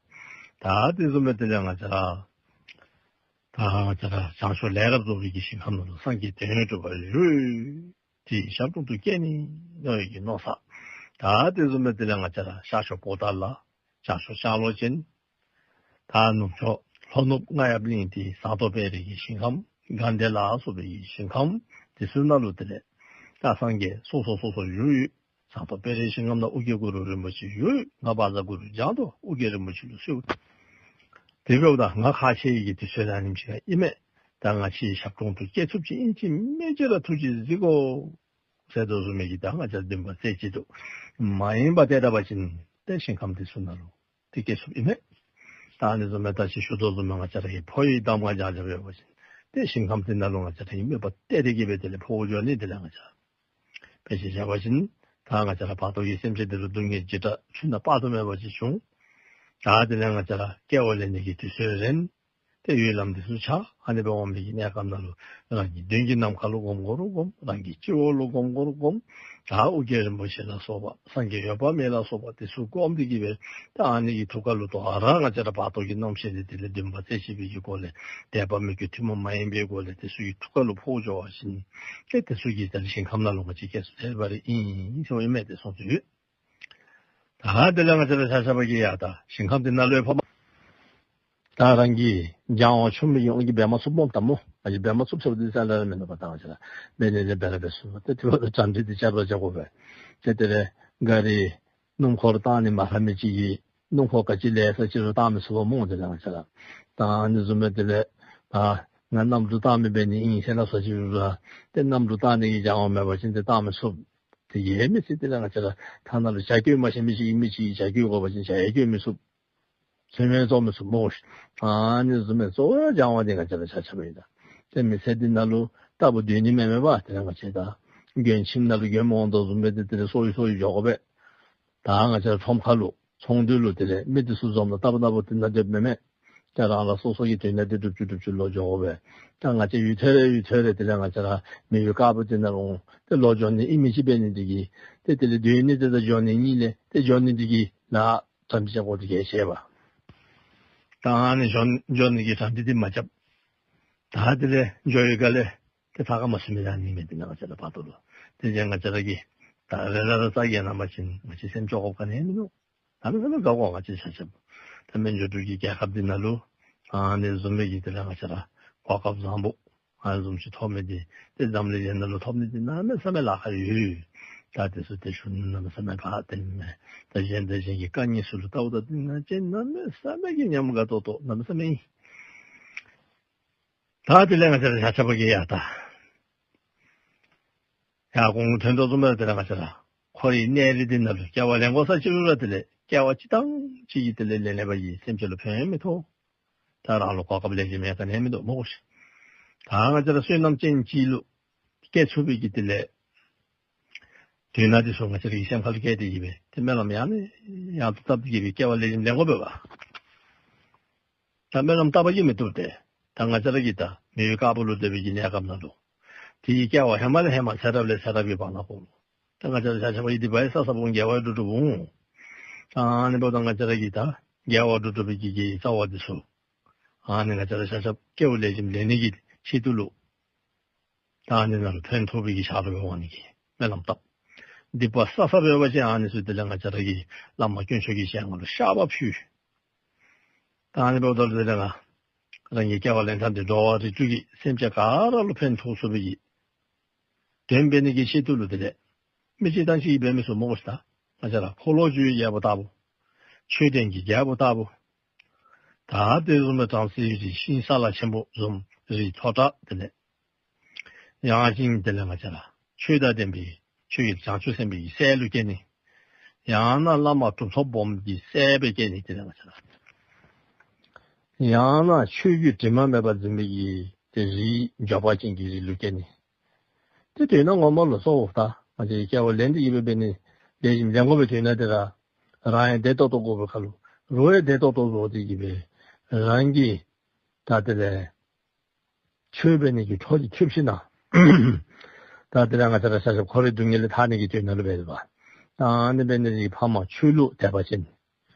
ད་དེ་བཟུམ་སྦེ་དེ་ལས་ང་བཅས་ར་ད་ང་བཅས་ར་བྱང་ཕྱོགས་ལས་རབ་རྫོགས་པའི་གི་ཞིང་ཁམས་ནང་ལུ་སངས་རྒྱས་དོན་ཡོད་གྲུབ་པ་བཞུགས་ཡོད། དེའི་ཞབས་དྲུང་དུ་སྐྱེ་ནི་མནོ་བའི་གི་མནོ་བསམ། ད་དེ་བཟུམ་སྦེ་དེ་ལས་ང་བཅས་ར་ཤར་ཕྱོགས་པོ་ཏ་ལ། བྱང་ཕྱོགས་ལྕང་ལོ་ཅན། ད་ནུབ་ཕྱོགས་ལྷོ་ནུབ་རྔ་ཡབ་གླིང་དེ་ཟངས་མདོག་དཔལ་རི་གི་ཞིང་ཁམས་དགའ་ལྡན་ལ་སོགས་པའི་གི་ཞིང་ཁམས་དེ་ཚུ་ནང་ལུ་དེ་ལས་ད་སངས་རྒྱས་སོ་སོ་སོ་སོ་བཞུགས་ཡོད། ཟངས་མདོག་དཔལ་རིའི་ཞིང་ཁམས་ནང་ཨོ་རྒྱན་གུ་རུ་རིན་པོ་ཆེ་བཞུགས་ཡོད། ང་བཛྲ་གུ་རུ་ལྗང་མདོག་ཨོ་རྒྱན་རིན་པོ་ཆེ་ལུ་གསོལ། དེ་འབདཝ་ད་ང་ཁ་ཆེ་ཡི་གི་དུས་ཚོད་ཨ་ནེམ་ཅིག་ཨིན་མས། ད་ང་ཁྱེད་ཞབས་དྲུང་དུ་སྐྱེ་ཚུགསཔ་ཅིག་ཨིན་ཅི་མིན་ཅི་ར་ཐུགས་རྗེ་གཟིགས་དགོ་ཟེར་དོ་བཟུམ་མའི་གི་ད་ང་བཅས་འདུན་པ་རྩེ་གཅིག་ཏུ་མ་ཡེངས་པར་གཏད་ད་པ་ཅིན་ཏེ་ཞིང་ཁམས་དེ་ཚུ་ནང་ལུ་ཏེ་སྐྱེ་ཚུགསཔ་ཨིན་མས། ད་ཨ་ནི་བཟུམ་མའི་ད་ཅི་ཞུ་དོ་བཟུམ་མའི་ང་བཅས་ར་གི་ཕོ་ཡི་གདམས་ངག་རྐྱབ་རྐྱབ་ཡོད་པ་ཅིན་ཏེ་ཞིང་ཁམས་དེ་ནང་ལུ་ང་བཅས་ར་གིས་མོས་པ་གཏད་དེ་གི་སྦེ་དེ་ལས་འཕོ་བ་འགྱོ་ནི། དེ་ལས་ང་བཅས་ར་དཔེ་ཅིག་བཞག་པ་ཅིན་ད་ང་བཅས་ར་བར་དོ་གི་སེམས་ཅན་དེ་ལུ་སྡུག་བསྔལ་འཇིགས་སྐྲག་ཆུ་ནང་དཔག་ཏུ་མེད་པ་ཅིག་བྱུང་། ད་དེ་ལས་ང་བཅས་ར་སྐྱེ་བ་ལེན་ནི་གི་དུས་ཚོད་རན། ཏེ་གཡོ་ལམ་དེ་ཚུ་ཆགས། ཨ་ནི་སྦེ་འོང་བའི་གི་གནས་སྐབས་ནང་ལུ་རང་གི་མདུན་གྱི་ནམ་མཁའ་ལུ་སྒོམ་དགོ་རུང་སྒོམ། རང་གི་སྤྱི་བོ་ལུ་སྒོམ་དགོ་རུང་སྒོམ། ད་ཨོ་རྒྱན་རིན་པོ་ཆེ་ལ་སོགས་པ་སངས་རྒྱས་འོད་དཔག་མེད་ལ་སོགས་པ་དེ་ཚུ་སྒོམ་སྟེ་གི་སྦེ་ད་ཨ་ནི་གི་ཐུགས་ཀ་ལུ་དོ་རུང་ར་ང་བཅས་ར་བར་དོ་གི་རྣམ་ཤེས་དེ་དེ་ལས་འདུན་པ་རྩེ་གཅིག་པའི་གི་སྒོ་ལས་དད་པ་མོས་གུས་ཐུན་མོང་མ་ཡིན་པའི་སྒོ་ལས་དེ་ཚུ་གི་ཐུགས་ཀ་ལུ་འཕོ་བ་འགྱོ་བ་ཅིན་ཏེ་དེ་ཚུ་གིས་ད་ཞིང་ཁམས་ནང་ལུ་ང་བཅས་སྐྱེ་ཚུགས་ཟེར་བ་རེ་ཨིན་ཟེར་ཨིན་མས། ཏེ་གསུངས་ཏེ་ཡོད། ད་དེ་ལས་ང་བཅས་ར་ཆ་ཁྱབ་ཀྱིས་ཡ་ད་ཞིང་ཁམས་དེ་ནང་ལུ་ཕོ་མོ་ད་རང་གིས་སྦྱང་བ་ཆུང་མི་གིས་འོང་གི་འབད་མ་ཚུགསཔ་སྨོ་ད་སྨོ། ཨ་ནི་འབད་མ་ཚུགསཔ་ཟེར་བ་དེ་རྩ་ལས་ར་མེན་ན་པ། ད་ང་བཅས་ར་འབད་ནི་དེ་འབད་ར་འབད་ཚུགས། ཏེ་དེ་འབདཝ་ད་གྲ་སྒྲིག་དེ་རྐྱབ་ར་རྐྱབ་དགོ་པས། ཏེ་དེ་ལས་ག་རི་སྣུམ་འཁོར་བཏང་ནི་མ་ལྷག་མི་ཅིག་གིས་སྣུམ་འཁོར་ག་ཅི་ལེགས་ས་ཅིག་རུང་བཏང་མི་ཚུགས་པས་སྨོ། དེ་ལས་ང་བཅས་ར་ད་ཨ་ནི་བཟུམ་སྦེ་དེ་ལས་ད་ང་གནམ་གྲུ་བཏང་མི་འབད་ནི་ཨིན་ཟེར་ན་སོ་ཅིག་རུང་ར་ཏེ་གནམ་གྲུ་བཏང་ནི་གི་སྦྱང་བ་མེད་པ་ཅིན་ཏེ་བཏང་མི་ཚུགས། དེ་གིས་མི་ཚད་དེ་ལས་ང་བཅས་ར་ཐ་ན་ལུ་ཇ་སྐྱོར་མ་ཤེས་མི་ཅིག་གིས་མི་ཅིག་གིས་ཇ་སྐྱོར་དགོ་པ་ཅིན་ཇ་ཡང་སྐྱོར་མི་ཚུགས། ཚོད་མ་བཙོང་མི་ཚུགས་སྨོ་ཤིག། ཨ་ནི་བཟུམ་སྦེ་གཙོ་བོ་སྦྱང་བ་དེ་ང་བཅས་ར་ཆ་ཁྱབ་ཨིན། ད་ཏེ་མི་ཚད་དེ་ནང་ལུ་རྟག་བུ་སྡོད་ནི་མེད་མེད་པ། དེ་ལས་ང་བཅས་ད་མགྱོནམ་ཁྱིམ་ནང་ལུ་མགྱོནམ་འོང་དོ་བཟུམ་སྦེ་ཏེ་དེ་ལས་སོ་ཡི་སོ་ཡི་འགྱོ་དགོ་པས། ད་ང་བཅས་ར་ཁྲོམ་ཁ་ལུ་ཚོང་འདུས་ལུ་དེ་ལས་མི་དེ་ཚུ་འཛོམས་ལུ་རྟག་བུ་རྟག་བུ་དེ་ནང་སྡོདཔ་མེན་མས། ཏེ་རང་རང་སོ་སོ་གི་དོན་དག་དེ་སྒྲུབ་ཅི་སྒྲུབ་ཅི་ལོག་འགྱོ་དགོ་པས། ད་ང་བཅས་ཡུན་ཐུང་རེ་ཡུན་ཐུང་རེ་དེ་ལས་ང་བཅས་ར་མི་ཡུལ་དཀར་པོ་དེ་ནང་ལུ་ཏེ་ལོག་འགྱོ་ནི་ཨིན་མི་ཅིག་འབད་ནི་དེ་གིས་ཏེ་དེ་ལས་སྡོད་ནི་དེ་དང་འགྱོ་ནི་གཉིས་ལས་ཏེ་འགྱོ་ནི་དེ་གིས་ལཱ་གྲ་སྒྲིག་འགོ་དེ་གིས་བྱེད་པ། ད་ཨ་ནི་འགྱོ་འགྱོ་ནི་གི་གྲ་སྒྲིག་དེ་མ་རྐྱབ། ད་དེ་ལས་འགྱོ་བའི་སྒང་ལས་ཏེ་ཐག་ཁ་མ་ཆོད་མི་ར་ནི་མས། དེ་ནང་ང་བཅས་ར་བར་དོ་ལུ་དེ་བཟུམ་ང་བཅས་ར་གིས་ད་རེས་ར་རྩ་འགེངས་གནང་བ་ཅིན་ང་བཅས་སེམས་སྐྱོ་དགོཔ་ག་ནི་ཡང་མིན་འདུག། གནམ་མེད་ས་མེད་དགའ་དགོ། ང་བཅས་ཆ་ཁྱབ་ད་སྨན་བཅོས་འབྲུག་གི་རྒྱལ་ཁབ་འདི་ནང་ལུ་ཨ་ནི་བཟུམ་སྦེ་གི་དེ་ལས་ང་བཅས་ར་གོ་སྐབས་བཟང་པོ་ཨ་ནི་བཟུམ་ཅིག་ཐོབ་མི་འདི་ཏེ་འཛམ་གླིང་གཞན་ནང་ལུ་ཐོབ་ནི་འདི་གནམ་མེད་ས་མེད་ལཱ་ཁག་ཡོད། ད་དེ་ཚུ་ཏེ་ཞུ་ནི་གནམ་མེད་ས་མེད་ཕར་ཏེ་མེན། ད་གཞན་དང་གཞན་གྱི་དཀའ་ངལ་ཚུ་ལུ་བལྟཝ་ད་ཏེ་ང་བཅས་གནམ་མེད་ས་མེད་ཀྱི་ཉམས་དགའ་ཏོག་ཏོ་གནམ་མེད་ས་མེད་ཨིན། ད་དེ་ལས་ང་བཅས་ར་ཆ་ཁྱབ་ཀྱིས་ཡ་ད་ཡར་གོང་ཐོན་དོ་བཟུམ་སྦེ་དེ་ལས་ང་བཅས་ར་འཁོར་བའི་གནས་རིས་འདི་ནང་ལུ་སྐྱེ་བ་ལེན་དགོ་ས་ཅིག་རུང་ར་དེ་ལས་སྐྱེ་བ་ཅིག་དང་ཅིག་གི་དེ་ལས་ལེན་ལེན་པ་གིས་སེམས་ཅན་ལུ་ཕན་མི་ཐོགས། ད་རང་ལུ་གོ་སྐབས་ལེགས་ཤོམ་མེད་ག་ནི་ཡང་མིན་འདུག་སྨོ་ཤིག། ད་ང་བཅས་ར་བསོད་ནམས་ཅན་ཅིག་ལུ་སྐྱེ་ཚུགས་པའི་གི་དེ་ལས་དོན་དག་དེ་ཚུ་ང་བཅས་ར་གི་སེམས་ཁ་ལུ་བསྐྱེད་དེ་གི་སྦེ་ཏེ་སྨོན་ལམ་ཡང་ནས་ཡང་དུ་བཏབ་སྟེ་གི་སྦེ་སྐྱེ་བ་ལེགས་ཤོམ་ལེན་དགོ་པས་པ། ད་སྨོན་ལམ་བཏབ་པ་གིས་མི་བཏུབ་སྟེ། ད་ང་བཅས་ར་གིས་ད་མི་ཡུལ་དཀར་པོ་ལུ་སྡོད་པའི་གི་གནས་སྐབས་ནང་ལུ་དེ་གི་སྐྱེ་བ་ཧེ་མ་ལས་ཧེ་མ་ཚེ་རབས་ལས་ཚེ་རབས་ཀྱི་བར་ན་ཁོ་ལུ་ད་ང་བཅས་ར་ཆ་ཁྱབ་ཀྱིས་སྡིག་པ་ཡང་བསགས་བསགསཔ་འོང་དགེ་བ་ཡང་སྒྲུབ་སྒྲུབ་འོང་། ད་ཨ་ནི་འབདཝ་ད་ང་བཅས་ར་གིས་ད་དགེ་བ་སྒྲུབ་སྒྲུབ་པའི་གི་གི་རྩ་བ་འདི་ཚུ་ཨ་ནི་ང་བཅས་ར་ཆ་ཁྱབ་སྐྱེ་བ་ལེགས་ཤོམ་ལེན་ནི་གི་ཆེད་དུ་ལུ་ད་ཨ་ནི་ནང་ལུ་ཕན་ཐོགས་པའི་གི་ཆ་རོགས་འབད་འོང་ནི་གི་སྨོན་ལམ་བཏབ། སྡིག་པ་བསགས་བསགསཔ་འབད་བ་ཅིན་ཨ་ནི་ཚུ་དེ་ལས་ང་བཅས་ར་གི་བླ་མ་དཀོན་མཆོག་གི་ཞལ་སྔ་ལུ་བཤགས་པ་ཕུལ། ད་ཨ་ནི་འབདཝ་ད་ལུ་དེ་ལས་ང་རང་གི་སྐྱེ་བ་ལེན་ཐངས་འདི་འགྲོ་བ་རིགས་དྲུག་གི་སེམས་ཅན་ག་ར་ལུ་ཕན་ཐོགས་ཚུགས་པའི་གི་དོན་འབད་ནི་གི་ཆེད་དུ་ལུ་དེ་ལས་མི་གཅིག་དང་གཅིག་གིས་འབད་མི་ཚུགས་སྨོ་ཤིག། ད་ང་བཅས་ར་འཁོར་ལོས་སྒྱུར་བའི་རྒྱལ་པོ་ལྟ་བུ། ཆོས་ལྡན་གྱི་རྒྱལ་པོ་ལྟ་བུ། ད་དེ་བཟུམ་སྦེ་བྲམ་ཟེའི་རིགས་ཤིང་སཱ་ལ་ཆེན་པོ་བཟུམ་རིགས་མཐོ་དྲགས་དེ་ལས་ཡང་ཅིན་དེ་ལས་ང་བཅས་ར་ཆོས་དང་ལྡན་པའི་ཆོས་ཀྱི་བྱང་ཆུབ་སེམས་དཔའི་སྲས་ལུ་སྐྱེ་ནི། ཡང་ན་བླ་མ་གྲུབ་ཐོབ་སྦོམ་གྱི་སྲས་སྦེ་སྐྱེ་ནི། དེ་ལས་ང་བཅས་ར་ ཡང་ན་ཆོས་བརྒྱུད་དྲི་མ་མེད་པར་འཛིན་པའི་གི་ཏེ་རིགས་འབྱོར་པ་ཅན་གྱི་རིགས་ལུ་སྐྱེ་ནི། ཏེ་དོན་ངོ་མ་ལུ་གཙོ་བོ་ད་ང་བཅས་སྐྱེ་བ་ལེན་ཏེ་གི་སྦེ་འབད་ནི་ལེགས་ཤོམ་ལེན་དགོ་པའི་དོན་དེ་ར་རང་ཡང་བདེ་ཏོག་ཏོ་དགོ་པའི་ཁར་ལུ་རོགས་ཡང་བདེ་ཏོག་ཏོ་བཟོ་སྟེ་གི་སྦེ་རང་གི་ད་དེ་ལས་ཆོས་འབད་ནི་གི་འཕྲོ་འདི་ཐུབ་ཞིན་ན། ད་དེ་ལས་ང་བཅས་ར་ཤ་ཤ་འཁོར་བའི་སྡུག་བསྔལ་ལས་ཐར་ནི་གི་དོན་ལུ་འབད་དོ་བ། ད་ཨ་ནི་འབད་ནི་འདི་ཕ་མ་ཆོས་ལུ་དད་པ་ཅན།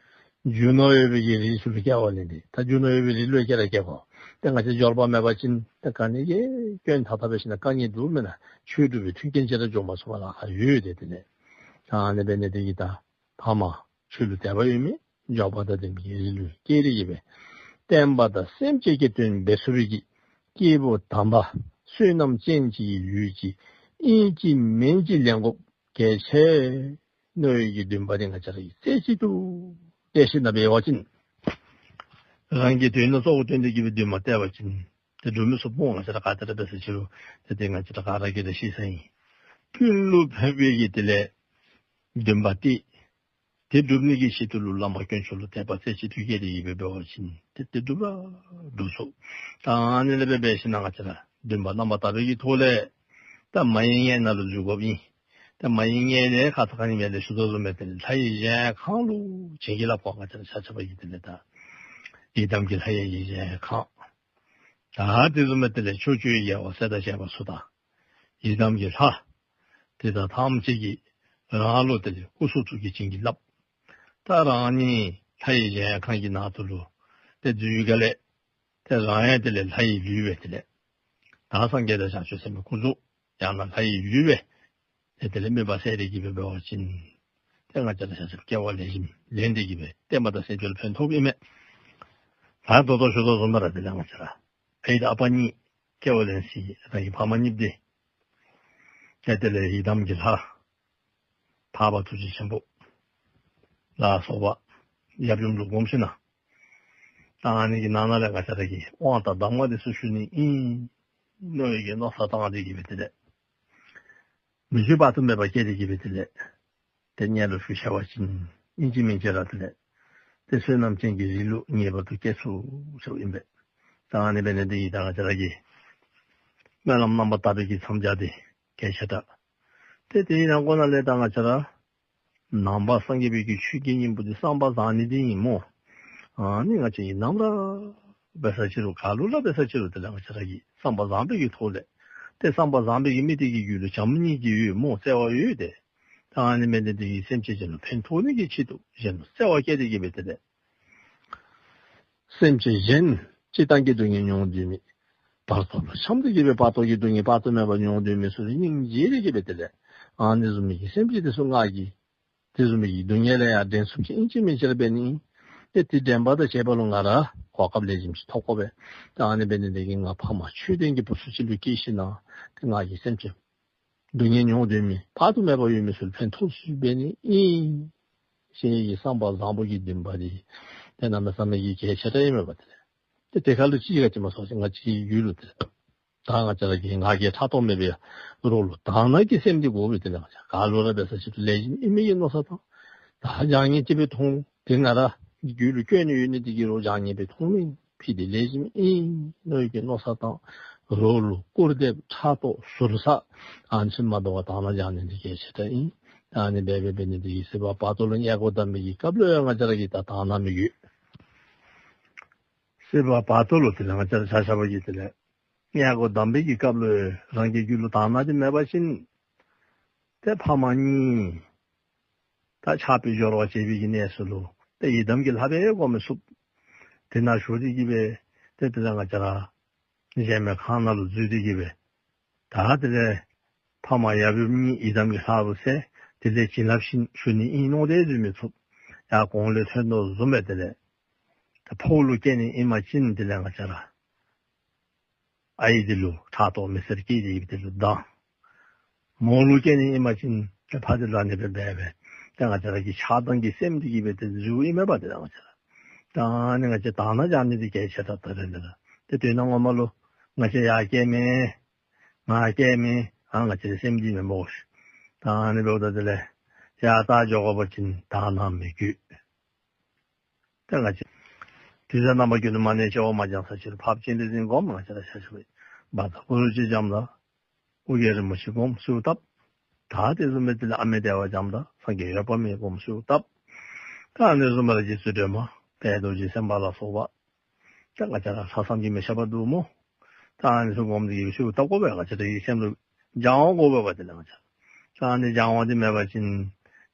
རྒྱུ་ནོར་ཡོད་པའི་གི་རིགས་ཚུ་ལུ་སྐྱེ་བ་ལེན་ཏེ། ད་རྒྱུ་ནོར་ཡོད་པའི་རིགས་ལུ་སྐྱེ་ར་སྐྱེ་དགོ། ཏེ་ང་བཅས་འབྱོར་པ་མེད་པ་ཅིན་ཏེ་ག་ནི་གི་སྐྱོན་ད་ལྟ་འབད་ཞིན་ན་དཀའ་ངལ་འདུག་མེན་ན། ཆོས་སྒྲུབ་པའི་མཐུན་རྐྱེན་ཅིག་ར་འབྱུང་མ་ཚུགས་པར་ལཱ་ཁག་ཡོད་དེ། དེ་ལས་ད་ཨ་ནི་འབད་ནི་འདི་གིས་ད་ཕ་མ་ཆོས་ལུ་དད་པ་ཡོད་མི་འབྱོར་པ་དང་ལྡན་པའི་རིགས་ལུ་སྐྱེ་སྟེ་གི་སྦེ་བསྟན་པ་དང་སེམས་ཅན་གྱི་དོན་འབད་ཚུགས་པའི་གི་སྐྱེས་བུ་དམ་པ་བསོད་ནམས་ཅན་གྱི་ལུས་ཅིག་ཨིན་ཅི་མིན་ཅི་ལེན་དགོཔ་གལ་ཆེ་མནོ་བའི་གི་འདུན་པ་འདི་ང་བཅས་ར་གིས་རྩེ་གཅིག་ཏུ་གཏད་ཞིན་ན་འབད་བ་ཅིན་རང་གི་དོན་ལུ་གཙོ་བོ་བཏོན་ཏེ་གི་སྦེ་འདུན་མ་གཏད་པ་ཅིན་ཏེ་འགྲུབ་མི་ཚུགས་པས། ང་བཅས་ར་ག་ཏེ་ར་འབད་ས་ཅི་རུང་ཏེ་ཏེ་ང་བཅས་ར་ག་ར་གིས་ར་ཤེས་ས་ཨིན། ཀུན་ལུ་ཕན་པའི་གི་དེ་ལས་འདུན་པ་གཏད། དེ་སྒྲུབ་ནི་གི་ཆེད་དུ་ལུ་བླ་མ་དཀོན་མཆོག་ལུ་དད་པ་རྩེ་གཅིག་ཏུ་བསྐྱེད་དེ་གི་སྦེ་འབད་བ་ཅིན་ཏེ་དེ་སྒྲུབ་ར་སྒྲུབ་ཚུགས། ད་ཨ་ནི་ལས་འབད་འབད་ཞིན་ན་ང་བཅས་ར་འདུན་པ་རྣམ་པར་དག་པའི་གི་ཐོག་ལས་ད་མ་ཡི་མངལ་ནང་ལུ་འཇུག་དགོཔ་ཨིན། ད་མ་ཡི་མངལ་ལས་ཁ་ཙ་ཁ་ཉིནམ་ལས་ཞུ་དོ་བཟུམ་སྦེ་དེ་ལས་ལྷ་ཡི་གཞལ་ཡས་ཁང་ལུ་བྱིན་གྱིས་བརླབ་དགོ། ང་བཅས་ར་ཆ་ཁྱབ་ཀྱིས་དེ་ལས་ད་ཡི་དམ་གྱི་ལྷ་ཡི་གཞལ་ཡས་ཁང་། ད་དེ་བཟུམ་སྦེ་དེ་ལས་ཕྱོགས་བཅུའི་རྒྱལ་བ་སྲས་དང་བཅས་པ་ཚུ་དང་ཡི་དམ་གྱི་ལྷ་དེ་དག་ཐམས་ཅད་ཀྱིས་རང་ལུ་དེ་ལས་སྐུ་གསུང་ཐུགས་ཀྱི་བྱིན་གྱིས་བརླབས། ད་རང་ཉིད་ལྷ་ཡི་གཞལ་ཡས་ཁང་གི་ནང་དུ་ལུ་ཏེ་འཛུལ་བའི་སྒང་ལས་ཏེ་རང་ཡང་དེ་ལས་ལྷ་ཡི་ལུས་སྦེ་དེ་ལས་ད་སངས་རྒྱས་དང་བྱང་ཆུབ་སེམས་དཔའི་སྐུ་གཟུགས་ཡང་ན་ལྷ་ཡི་ལུས་སྦེ་ཏེ་དེ་ལས་མོས་པ་གསལ་ཏེ་གི་སྦེ་འབད་བ་ཅིན་ཏེ་ང་བཅས་ར་ཆ་ཁྱབ་སྐྱེ་བ་ལེགས་ཤོམ་ལེན་ཏེ་གི་སྦེ་བསྟན་པ་དང་སེམས་ཅན་ལུ་ཕན་ཐོགས་ཨིན་མས། ད་ད་ལྟོ་ཞུ་དོ་བཟུམ་སྦེ་ར་དེ་ལས་ང་བཅས་ར་ཨའི་དང་ཨ་པ་གཉིས་སྐྱེ་བ་ལེན་ས་རང་གི་ཕ་མ་གཉིས་འདི་ཏེ་དེ་ལས་ཡི་དམ་གྱི་ལྷ་འཕགས་པ་ཐུགས་རྗེ་ཆེན་པོ་ལ་སོགས་པ་ཡབ་ཡུམ་ལུ་སྒོམ་ཞིན་ན་ད་ཨ་ནི་གི་ནང་ན་ལས་ང་བཅས་ར་གིས་དབང་དང་གདམས་ངག་འདི་ཚུ་ཞུ་ནི་ཨིན་མནོ་བའི་གི་མནོ་བསམ་བཏང་སྟེ་གི་སྦེ་དེ་ལས་མི་ཆོས་དཔག་ཏུ་མེད་པ་བསྐྱེད་དེ་གི་སྦེ་དེ་ལས་ཏེ་མངལ་ལུ་ཞུགས་ཤར་བ་ཅིན་ཨིན་ཅི་མིན་ཅི་ར་དེ་ལས་ཏེ་བསོད་ནམས་ཅན་གྱི་རིགས་ལུ་ངེས་པར་དུ་སྐྱེ་ཚུགས་ཟེརཝ་ཨིན་པས། ད་ཨ་ནི་འབད་ནི་འདི་གིས་ད་ང་བཅས་ར་གི་སྨོན་ལམ་རྣམ་པར་དག་པའི་གི་མཚམས་སྦྱར་འདི་གལ་ཆེ་དྲགས། ཏེ་དེའི་ནང་ཁོངས་ནང་ལས་ད་ང་བཅས་ར་ནང་པ་སངས་རྒྱས་པའི་གི་ཆོས་ཀྱི་སྙིང་པོ་འདི་བསམ་པ་བཟང་ནི་འདི་ཨིན་སྨོ། ཨ་ནི་ང་བཅས་ཀྱིས་ནམ་ར་འབད་ས་ཅི་རུང་ག་ལུ་ར་འབད་ས་ཅི་རུང་དེ་ལས་ང་བཅས་ར་གིས་བསམ་པ་བཟང་པོའི་གི་ཐོག་ལས་ཏེ་བསམ་པ་བཟང་པོའི་གི་དམིགས་གཏད་ཀྱི་རྒྱུད་ལུ་བྱམས་སྙིང་རྗེ་ཡོད་སྨོ། བརྩེ་བ་ཡོད་དེ། ད་ཨ་ནི་འབད་ནི་འདི་གིས་སེམས་ཅན་གཞན་ལུ་ཕན་ཐོགས་ནི་གི་ཆེད་དུ་གཞན་ལུ་བརྩེ་བ་བསྐྱེད་དེ་གི་སྦེ་དེ་ལས་སེམས་ཅན་གཞན་སྤྱིར་བཏང་གི་སྡུག་བསྔལ་མྱོང་སྡོད་མི་བར་དོ་ལུ་འཁྱམས་ཏེ་གི་སྦེ་བར་དོ་གི་སྡུག་བསྔལ་དཔག་ཏུ་མེད་པ་མྱོང་སྡོད་མི་ཚུ་ལུ་སྙིང་རྗེ་སྟེ་གི་སྦེ་དེ་ལས་ཨ་ནི་བཟུམ་མའི་གི་སེམས་ཅན་འདི་ཚུ་ང་གིས་དེ་བཟུམ་མའི་གི་སྡུག་བསྔལ་ལས་ཡང་འདྲེན་ཚུགསཔ་ཅིག་ཨིན་ཅི་མིན་ཅི་ར་འབད་ནི་ཨིན། ཏེ་དེ་འདྲེན་པ་དང་བཅས་པ་ལུ་ང་ར་གོ་སྐབས་ལེགས་ཤོམ་ཅིག་ཐོབ་དགོ་པས། ཏེ་ཨ་ནི་འབད་ནི་འདི་གིས་ང་ཕ་མ་ཆོས་ལྡན་གྱི་བུ་ཚུ་ཅིག་ལུ་སྐྱེས་ཞིན་ན་ཏེ་ང་གིས་སེམས་ཅན་སྡུག་བསྔལ་མྱོང་སྡོད་མི་དཔག་ཏུ་མེད་པ་ཡོད་མི་ཚུ་ལུ་ཕན་ཐོགས་ཚུགསཔ་འབད་ནི་ཨིན་ཟེར་བའི་གི་བསམ་པ་བཟང་པོ་གི་འདུན་པ་འདི་ཏེ་གནམ་མེད་ས་མེད་ཀྱི་གལ་ཆེ་དྲགས་ཨིན་མས་པ། དེ་ལས་ཏེ་དེ་ཁར་ལུ་ཅིག་ག་ཅི་སྨོ་ཟེར་བ་ཅིན་ང་བཅས་ཀྱི་རྒྱུད་ལུ་དེ་ལས་ད་ང་བཅས་ར་གི་ང་རྒྱལ་ཕྲག་དོག་མེད་པའི་རོགས་ལུ་དག་སྣང་གི་སེམས་འདི་དགོ་པས། དེ་ལས་ང་བཅས་ག་ལུ་ར་འབད་ས་ཅི་རུང་ལེགས་ཤོམ་ཨིན་མི་གི་མནོ་བསམ་བཏང་། ད་བྱང་ཉེས་ཅིག་སྦེ་མཐོང་དེ་ང་ར་རྒྱུད་ལུ་སྐྱོན་ཡོད་ནི་འདི་གིས་རོགས་བྱང་ཉེས་སྦེ་མཐོང་མི་ཕི་འདི་ལེགས་ཤོམ་ཨིན་མནོ་བའི་གི་མནོ་བསམ་བཏང་། རོགས་ལུ་སྐུར་འདེབས་ཕྲག་དོག་ཟུར་ཟ་ཨ་ནི་ཚུ་མ་འབད་བར་དག་སྣང་སྦྱང་ནི་འདི་གལ་ཆེ་དྲགས་ཨིན། ཨ་ནི་འབད་འབད་འབད་ནི་འདི་གིས་སྲིད་པ་བར་དོ་ལུ་མངལ་སྒོ་བསྡམ་པའི་གི་སྐབས་ལུ་ཡང་ང་བཅས་ར་གིས་ད་དག་སྣང་མི་དགོ། སྲིད་པ་བར་དོ་ལུ་དེ་ལས་ང་བཅས་ར་ཆ་ཁྱབ་ཀྱིས་དེ་ལས་མངལ་སྒོ་བསྡམ་པའི་གི་སྐབས་ལུ་རང་གི་རྒྱུད་ལུ་དག་སྣང་འདི་མེད་པ་ཅིན་ཏེ་ཕ་མ་གཉིས་ད་ཆགས་པའི་སྦྱོར་བ་བྱེད་པའི་གི་གནས་ཚུལ་ལུ་ཏེ་ཡི་དམ་གྱི་ལྷ་སྦེ་སྒོམ་མི་ཚུགས། དེ་ནང་ཞུགས་ཏེ་གི་སྦེ་ཏེ་དེ་ལས་ང་བཅས་ར་གཞལ་མེད་ཁང་ནང་ལུ་འཛུལ་ཏེ་གི་སྦེ་ད་དེ་ལས་ཕ་མ་ཡབ་ཡུམ་གཉིས་ཡི་དམ་གྱི་ལྷ་རུ་གསལ། དེ་ལས་བྱིན་རླབས་ཤིག་ཞུ་ནི་ཨིན་མནོ་སྟེ་འཛུལ་མི་ཚུགས། ཡར་གོང་ལས་ཐོན་དོ་བཟུམ་སྦེ་དེ་ལས་ད་ཕོ་ལུ་སྐྱེ་ནི་ཨིན་པ་ཅིན་དེ་ལས་ང་བཅས་ར་ཨའི་འདི་ལུ་ཕྲག་དོག་མི་སེར་སྐྱེས་ཏེ་གི་དེ་ལུ་སྡང་། མོ་ལུ་སྐྱེ་ནི་ཨིན་པ་ཅིན་ཏེ་ཕ་འདི་ལུ་ཨ་ནི་སྦེ་འབད་སྦེ་ཏེ་ང་བཅས་ར་གི་ཆགས་སྡང་གི་སེམས་འདི་གིས་སྦེ་ཏེ་འཛུལཝ་ཨིན་མས་པ། དེ་ལས་ང་བཅས་ར་ད་ཨ་ནི་ང་བཅས་དག་སྣང་སྦྱང་ནི་འདི་གལ་ཆེ་དྲགས་ད་རེས་འདི་ར། ཏེ་དོན་ངོ་མ་ལུ་ང་བཅས་ཡར་སྐྱེས་མི་ང་སྐྱེས་མི་ཨ་ང་བཅས་སེམས་འདི་མེན་པ་ཤིག། ད་ཨ་ནི་འབདཝ་ད་དེ་ལས་ཡར་ད་འགྱོ་དགོ་པ་ཅིན་དག་སྣང་མི་དགོ། ཏེ་ང་བཅས་ དུས་ཚོད་རྣམ་པ་ཀུན་ཏུ་མ་ཎི་བྱེ་བ་མ་བགྱང་ས་ཕྱིར་འཕགས་པ་སྤྱན་རས་གཟིགས་སྒོམ། ང་བཅས་ར་ཤ་ཤ་བའི་བཛྲ་གུ་རུ་ཅིག་བགྱངམ་ད་ཨོ་རྒྱན་རིན་པོ་ཆེ་སྒོམ་ཚུགས་བཏབ། ད་དེ་བཟུམ་སྦེ་དེ་ལས་ཨ་མེ་དེ་བ་བགྱངམ་ད་སངས་རྒྱས་འོད་དཔག་མེད་སྒོམ་ཚུགས་བཏབ། ད་ཨ་ནི་བཟུམ་སྦེ་ར་རྗེ་བཙུན་སྒྲོལ་མ་དཔལ་རྡོ་རྗེ་སེམས་དཔའ་ལ་སོགས་པ་ད་ང་བཅས་ར་ལྷག་བསམ་གྱིས་མི་ཁྱབ་པ་འདུག་སྨོ། ད་ཨ་ནི་ཚུ་སྒོམ་སྟེ་གིས་ཚུགས་བཏབ་དགོ་པས། ང་བཅས་ར་གི་སེམས་ལུ་སྦྱང་བ་དགོ་པས་པ། དེ་ལས་ང་བཅས་ར་ད་ཨ་ནི་སྦྱང་བ་འདི་མེད་པ་ཅིན་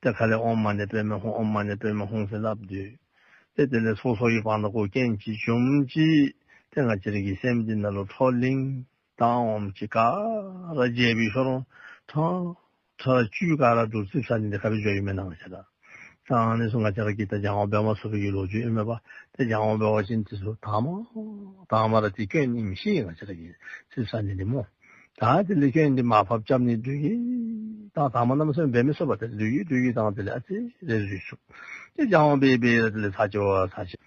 ཏེ་ཁ་ལས་ཨོཾ་མ་ཎི་པདྨེ་ཧཱུྃ་ཨོཾ་མ་ཎི་པདྨེ་ཧཱུྃ་ཟེར་སླབ་སྡོད། ཏེ་དེ་ལས་སོ་སོ་གི་བར་ན་གོ་རྐྱེན་ཅིག་བྱུངམ་ཅིག་ཏེ་ང་བཅས་ར་གི་སེམས་འདི་ནང་ལུ་ཁྲོ་ལིང་ད་ཨོམ་ཅིག་ག་ར་བརྗེད་པའི་ཤུལ་ལུ་ཁྲ་ཁྲ་བཅུད་ག་ར་འགྱུར། ཙིགཔ་ཟ་ནི་འདི་ག་སྦེ་འགྱོ་ཡི་མེན་ན། ང་བཅས་ར་ད་ཨ་ནི་ཚུ་ང་བཅས་ར་གིས་ད་སྦྱང་བ་འབད་མ་ཚུགས་པའི་གི་ལོ་རྒྱུས་ཨིན་མས་པ། ཏེ་སྦྱང་བ་འབད་བ་ཅིན་དེ་ཚུ་དང་པ་དང་པ་ར་དེ་སྐྱོན་ཨིནམ་ཤེས། ང་བཅས་ར་གིས་ཙིགཔ་ཟ་ནི་འདི་སྨོ། ད་དེ་ལས་སྐྱོན་འདི་མར་ཕབ་རྐྱབ་ནི་འདི་གིས་ད་དང་པ་གནམ་མེད་ས་མེད་འབད་མི་ཚུགས་པ། དེ་ལས་འདི་གིས་འདི་གིས་ད་དེ་ལས་ཨ་ཙི་རེ་འཛོལ་ཚུགས། ཏེ་སྦྱང་བ་འབད་འབད་ར་དེ་ལས་ཚར་གཅིག་བ་ཚར་གཅིག་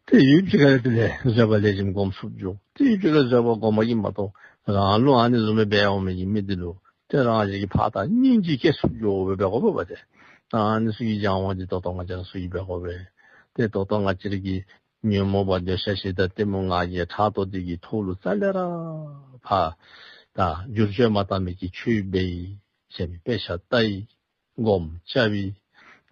ཏེ་ཡུདཔ་ཅིག་ཁར་དེ་ལས་བཟོད་པ་ལེགས་ཤོམ་སྒོམ་ཚུགསཔ་འགྱོ། ཏེ་ཡུདཔ་ཅིག་ཁར་བཟོད་པ་སྒོམ་པ་གིས་མ་གཏོགས་རང་ལུ་ཨ་ནི་བཟུམ་སྦེ་འབད་འོང་མི་གི་མི་འདི་ལུ་ཏེ་རང་བཞིན་གྱིས་ཕར་ད་སྙིང་རྗེ་སྐྱེ་ཚུགསཔ་འགྱོ་བའི་འབད་དགོ་པས་པ། ཏེ་ད་ཨ་ནི་ཚུ་གི་སྦྱང་བ་འདི་ད་ལྟོ་ང་བཅས་ར་ཚུ་གིས་འབད་དགོ་པས། ཏེ་ད་ལྟོ་ང་བཅས་ར་གི་ཉོན་མོངས་པ་འདོད་ཆགས་ཞེ་སྡང་གཏི་མུག་ང་རྒྱལ་ཕྲག་དོག་འདི་གི་ཐོག་ལུ་རྩ་ལས་ར་ཕར་ད་བསྒྱུར་བཅོས་མ་བཏང་མི་གི་ཆོས་འབད་ཡི། ཟེར་མི་དཔེ་ཆ་ལྟ་ཡི། སྒོམ་རྐྱབ་ཡི།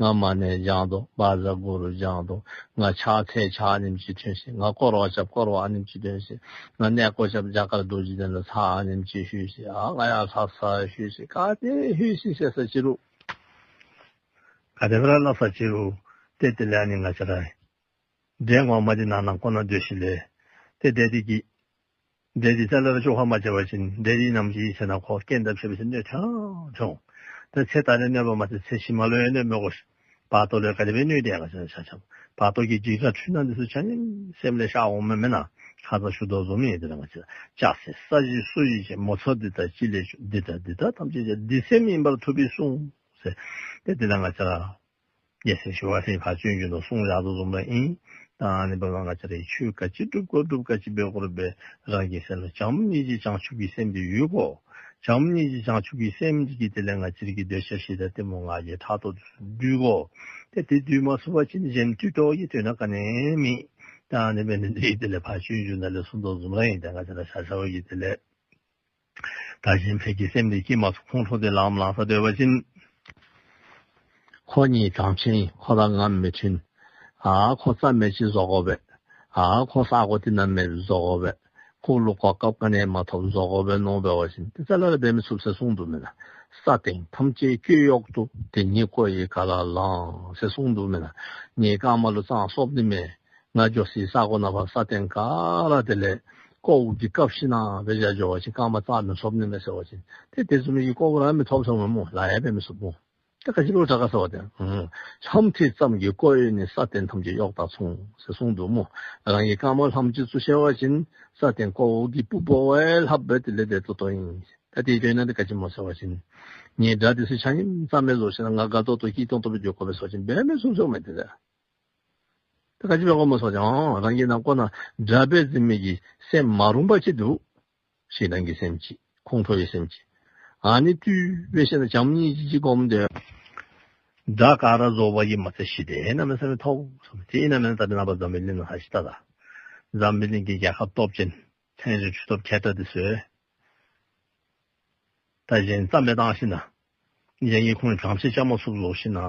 ང་མ་ཎི་བགྱང་དོ། བཛྲ་གུ་རུ་བགྱང་དོ། ང་ཕྱག་འཚལ་ཕྱག་ཨ་ནེམ་ཅིག་ཐོན་ཅི། ང་སྐོར་བ་རྐྱབ་སྐོར་བ་ཨ་ནེམ་ཅིག་ཐོན་ཅི། ང་གནས་སྐོར་རྐྱབ་རྒྱ་གར་རྡོ་རྗེ་གདན་ལུ་ཚར་ཨ་ནེམ་ཅིག་ལྷོད་ཅི། ཨ་ང་ཡར་ལྷ་ས་ལྷོད་ཅི། ག་ཏེ་ལྷོད་ཅི་ཟེར་ས་ཅི་རུང་ག་དེ་སྦེ་ར་སླབ་ས་ཅི་རུང་ཏེ་དེ་ལས་ཨ་ནི་ང་བཅས་ར་འདྲེ་ངོ་མ་འདི་ནང་ན་ཁོ་ན་སྡོད་ཞིནམ་ལས་ཏེ་འདྲེ་འདི་གིས་འདྲེ་འདི་རྩ་ལས་ར་བཅོ་ཁ་མ་རྐྱབ་པ་ཅིན་འདྲེ་འདི་ནམ་ཅིག་ཟེར་ན་ཁོ་རྐྱེན་དང་བཅས་པ་ཅིན་གནོད་ཆ་ཆུང་། ད་ཚེ་ད་རེས་གནོད་པ་མ་ཚད་ཚེ་ཕྱི་མ་ལུ་ཡང་གནོད་མི་དགོ་ཤིག། བར་དོ་ལུ་ག་དེ་སྦེ་གནོད་དེ་ཡང་ཆ་ཆ་བར་དོ་གི་འཇིགས་སྐྲག་འཁྲུལ་སྣང་འདི་ཚུ་ཆ་མཉམ་སེམས་ལས་ཤར་འོང་མི་མེན་ན། ཁ་ཙ་ཞུ་དོ་བཟུམ་ཨིན། དེ་ལས་ང་བཅས་ལྕགས་སྲེག་ས་གཞི་སུ་ཡིས་བྱས། མོ་ཚོགས་འདི་དག་ཅི་ལས་བྱུང་། འདི་དག་འདི་དག་ཐམས་ཅད་ཀྱང་བདུད་སེམས་ཡིན་པར་ཐུབ་པས་གསུངས། ཟེར་ཏེ་དེ་ལས་ང་བཅས་ར་རྒྱལ་སྲས་ཞི་བ་ལྷས་ཕར་སྤྱོད་འཇུག་ནང་གསུངས་བཞག་དོ་བཟུམ་ར་ཨིན། ད་ཨ་ནི་འབདཝ་ད་ང་བཅས་ར་ཆོས་ག་ཅི་སྒྲུབ་དགོ་སྒྲུབ་ག་ཅི་འབད་དགོ་འབད། རང་གི་སེམས་ལུ་བྱམས་སྙིང་རྗེ་བྱང་ཆུབ་ཀྱི་སེམས་འདི་ཡོད་དགོ། བྱམས་སྙིང་རྗེ་བྱང་ཆུབ་ཀྱི་སེམས་འདི་གིས་དེ་ལས་ང་བཅས་ར་གི་འདོད་ཆགས་ཞེ་སྡང་གཏི་མུག་ང་རྒྱལ་ཕྲག་དོག་འདི་ཚུ་འདུལ་དགོ། ཏེ་དེ་འདུལ་མ་ཚུགས་པ་ཅིན་གཞན་དུས་ཐོག་གི་དོན་དག་ག་ནི་མེད། ད་ཨ་ནི་འབད་ནི་འདི་དེ་ལས་ཕར་སྤྱོད་འཇུག་ནང་ལས་གསུངས་དོ་བཟུམ་ར་ཨིན། ད་ང་བཅས་ར་ཤ་ཤ་བ་གིས་དེ་ལས་ད་གཞན་ཕས་ཀྱི་སེམས་འདི་སྐྱིད་མ་ཚུགས་ཁོང་ཁྲོ་འདི་ལངམ་ལངས་ས་སྡོད་པ་ཅིན་ཁོ་ངེའི་གྲོགས་མཆེད་ཨིན། ཁོ་དང་ང་མི་མཐུན། ཨ་ཁོ་རྩ་མེད་ཅིག་བཟོ་དགོ་པས། ཨ་ཁོ་ས་གོ་འདི་ནང་མེདཔ་བཟོ་དགོ་པས། ཁོ་ལུ་གོ་སྐབས་ག་ནི་མ་ཐོབ་བཟོ་དགོ་པས་མནོ་འབད་བ་ཅིན་ཏེ་རྩ་ལས་ར་འབད་མི་ཚུགས་ཟེར་གསུངས་འདུག་མེན་ན། ས་སྟེང་ཐམས་ཅད་ཀོས་གཡོགས་དུ། དེ་ཉིད་ཀོ་ཡིས་ག་ལ་ལང་། ཟེར་གསུངས་འདུག་མེན་ན། ངེའི་རྐངམ་ལུ་རྩང་སོབ་ནི་མས། ང་འགྱོ་སའི་ས་གོ་ནང་ཕར་ས་སྟེང་ག་ར་དེ་ལས་ཀོཝ་གིས་བཀབ་ཞིན་ན་འབད་བཞག་འགྱོ་བ་ཅིན་རྐངམ་རྩང་མི་སོབ་ནི་མས་ཟེར་བ་ཅིན་ཏེ་དེ་བཟུམ་མའི་གི་ཀོཝ་ར་མི་ཐོབ་ཟེར་མས་སྨོ། ལཱ་ཡང་འབད་མི་ཚུགས་སྨོ། ཏེ་ག་ཅི་ལུ་དྲག་ག་ཟེར་བ་ཅིན་ལྷམ་མཐིལ་ཙམ་གྱིས་ཀོ་གཡོགས་ནི། ས་སྟེང་ཐམས་ཅད་གཡོགས་དང་མཚུངས། ཟེར་གསུངས་འདུག་སྨོ། རང་གི་རྐངམ་ལྷམ་ཅིག་བཙུགས་ཤེས་པ་ཅིན་ས་སྟེང་ཀོཝ་གིས་སྤུབ་པ་བས་ལྷག་པའི་དེ་ལས་བདེ་ཏོག་ཏོ་ཨིན། ད་དེའི་དོན་དག་འདི་ག་ཅི་སྨོ་ཟེར་བ་ཅིན་ངེའི་དགྲ་འདི་ཚུ་ཆ་མཉམ་རྩ་མེད་བཟོ་ཞིན་ན་ང་དགའ་ཏོག་ཏོ་སྐྱིད་ཏོང་ཏོ་སྦེ་འགྱོ་དགོ་པས་ཟེར་བ་ཅིན་འབད་མི་ཚུགས་ཟེར་མས། དེ་ལས་ད་ག་ཅི་འབད་དགོཔ་སྨོ་ཟེར་བ་ཅིན་ཨ་རང་གི་ནང་ཁོག་ནང་དགྲ་སྦེ་འཛིན་མི་གི་སེམས་མ་རུངས་པ་ཅིག་འདུག། ཞེ་སྡང་གི་སེམས་ཅིག། ཁོང་ཁྲོ་བའི་སེམས་ཅིག། ཨ་ནི་བཏུལ་འབད་ཞིན་ན་བྱམས་སྙིང་རྗེ་ཅིག་སྒོམ་སྡོད། དགྲ་ག་ར་རྫོགས་པ་གིས་མ་ཚད་ཞི་བདེ་གནམ་མེད་ས་མེད་ཐོབ། དེ་ཨིན་ན་མེན་ན་ད་རེས་ནངས་པ་འཛམ་བུ་གླིང་ནང་ཧ་ཤི་ད་ད་འཛམ་བུ་གླིང་གི་རྒྱལ་ཁབ་སྟོབས་ཅན་ཚན་རིག་འཕྲུལ་སྟོབས་མཁས་དྲགས་འདི་ཚུ་ད་གཞན་རྩ་མེད་བཏང་ཞིན་ན་གཞན་གྱིས་ཁོང་བྱང་ཆེ་བཅའ་མ་ཚུགསཔ་བཟོ་ཞིན་ན་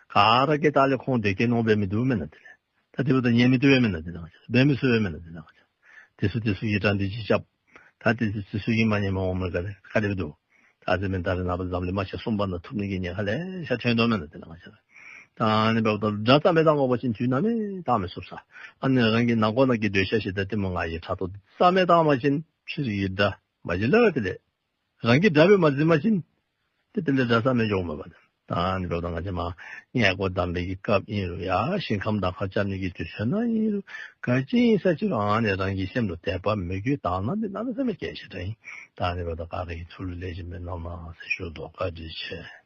ག་ར་གིས་ད་ལས་ཁོང་དེ་སྐད་མནོ་འབད་མི་འདུག་མེན་ན། དེ་ལས་ད་དེ་འབདཝ་ད་ཉན་མི་བཏུབ་པས་མེན་ན། དེ་ལས་ང་བཅས་འབད་མི་ཚུགས་པས་མེན་ན། དེ་ལས་ང་བཅས་དེ་ཚུ་དེ་ཚུ་གིས་དྲང་བདེན་ཅིག་རྐྱབ། ད་དེ་ཚུ་དེ་ཚུ་གིས་མ་ཉན་མི་འོང་མི་ག་དེ་ག་དེ་སྦེ་འདུག། ད་དེ་མེན་ད་རེས་ནངས་པ་འཛམ་གླིང་དམག་ཆེན་གསུམ་པ་ནང་ཐུག་ནི་གི་ཉེན་ཁ་ལེ་ཤ་ཐོན་དོ་མེན་ན། དེ་ལས་ང་བཅས་ད་ཨ་ནི་འབདཝ་ད་དགྲ་རྩ་མེད་བཏང་དགོ་པ་ཅིན་དུས་ནམ་ཡང་བཏང་མི་ཚུགས་ས། ཨ་ནི་རང་གི་ནང་ཁོག་ནང་གི་འདོད་ཆགས་ཞེ་སྡང་གཏི་མུག་ང་རྒྱལ་ཕྲག་དོག་རྩ་མེད་བཏང་པ་ཅིན་ཕྱི་རོལ་གྱི་དགྲ་མ་གཞི་ལས་ར་དེ་ལས་རང་གི་དགྲ་སྦེ་མ་འཛིན་པ་ཅིན་ཏེ་དེ་ལས་དགྲ་རྩ་མེད་འགྱོཝ་མས་པ། ད་ཨ་ནི་འབདཝ་ད་ང་བཅས་མར་མངལ་སྒོ་བསྡམ་པའི་གི་སྐབས་ཨིན་རུང་ཡང་ཞིང་ཁམས་དམ་ཁ་རྐྱབ་ནི་གི་དུས་ཚོད་ནང་ཨིན་རུང་ག་ཅི་ཨིན་ས་ཅི་རུང་ཨ་ནི་རང་གི་སེམས་ལུ་དད་པ་མོས་གུས་དག་སྣང་འདི་གནམ་མེད་ས་མེད་གལ་ཆེ་དྲགས་ཨིན། ད་ཨ་ནི་འབདཝ་ད་ག་ར་གིས་ཐུགས་ལུ་ལེགས་ཤོམ་སྦེ་བསྣམས་གནང་ཟེར་ཞུ་དོ། བཀའ་དྲིན་ཆེ།